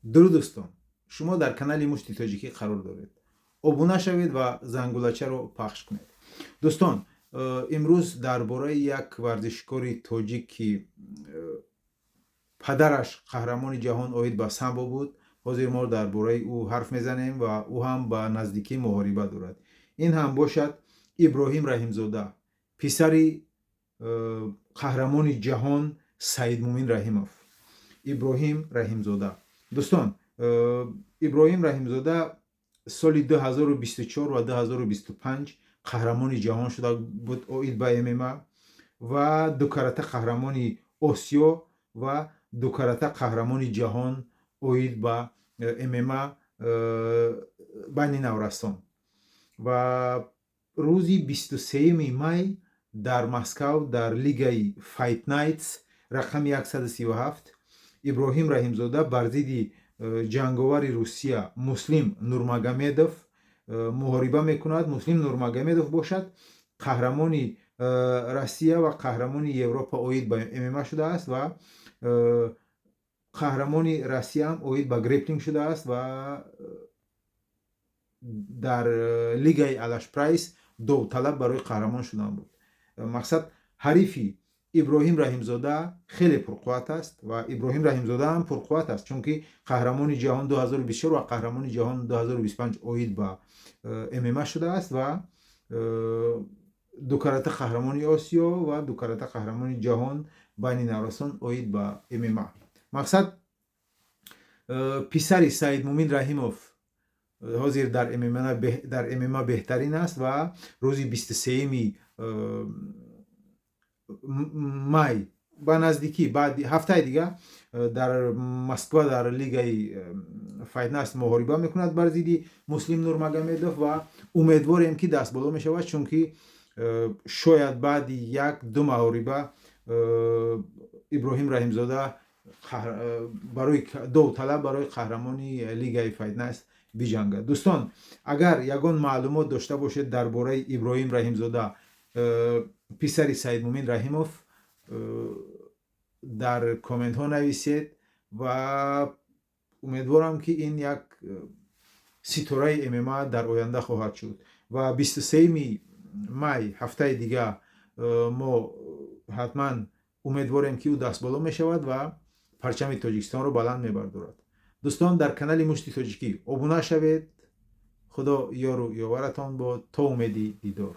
Дуруд, дӯстон! Шумо дар канали Мушти Тоҷикӣ қарор доред. Обуна шавед ва зангулачаро пахш кунед. Дӯстон, имрӯз дар бораи як варзишкори тоҷик, ки падараш қаҳрамони ҷаҳон оид ба самбо буд, ҳозир мо дар бораи ӯ ҳарф мезанем ва ӯ ҳам ба наздикӣ муҳориба дорад. Ин ҳам бошад Иброҳим Раҳимзода, писари қаҳрамони ҷаҳон Саидмумин Раҳимов. Иброҳим Раҳимзода, дӯстон, Иброҳим Раҳимзода соли 2024 ва 2025 қаҳрамони ҷаҳон шуда буд оид ба ММА ва дукарата қаҳрамони Осиё ва дукарата қаҳрамони ҷаҳон оид ба ММА байни наврасон. Ва рӯзи 23 май дар Москав, дар лигаи Fight Nights рақами 137, Иброҳим Раҳимзода бар зидди ҷанговари Русия Муслим Нурмагомедов муҳориба мекунад. Муслим Нурмагомедов бошад, қаҳрамони Россия ва қаҳрамони Европа оид ба ММА шудааст ва қаҳрамони Россияам оид ба греплинг шудааст ва дар лигаи Алаш Прайс довталаб барои қаҳрамон шудан буд. Мақсад, ҳарифи Иброҳим Раҳимзода хеле пурқувват аст ва Иброҳим Раҳимзода ҳам пурқувват аст, чунки қаҳрамони ҷаҳон 2024 ва қаҳрамони ҷаҳон 2025 оид ба ММА шудааст ва дукарата қаҳрамони Осиё ва дукарата қаҳрамони ҷаҳон байни наврасон оид ба ММА. Мақсад, писари Саидмумин Раҳимов ҳозир дар ММА беҳтарин аст ва рӯзи 23 май, ба наздикӣ, баъди ҳафтаи дига, дар Москва, дар лигаи Fight Nights муҳориба мекунад бар зидди Муслим Нурмагомедов ва умедворем, ки дастболо мешавад, чунки шояд баъди як ду муҳориба Иброҳим Раҳимзода барои довталаб барои қаҳрамони лигаи Fight Nights биҷангад. Дӯстон, агар ягон маълумот дошта бошед дар бораи Иброҳим Раҳимзода, писари Саидмумин Раҳимов, дар комментҳо нависед ва умедворам, ки ин як ситораи ММА дар оянда хоҳад шуд. Ва 23 май, ҳафтаи дига, мо ҳатман умедворем, ки ӯ дастболо мешавад ва парчами Тоҷикистонро баланд мебардорад. Дӯстон, дар канали Мушти Тоҷикӣ обуна шавед. Худо ёру ёваратон бод. То умеди дидор.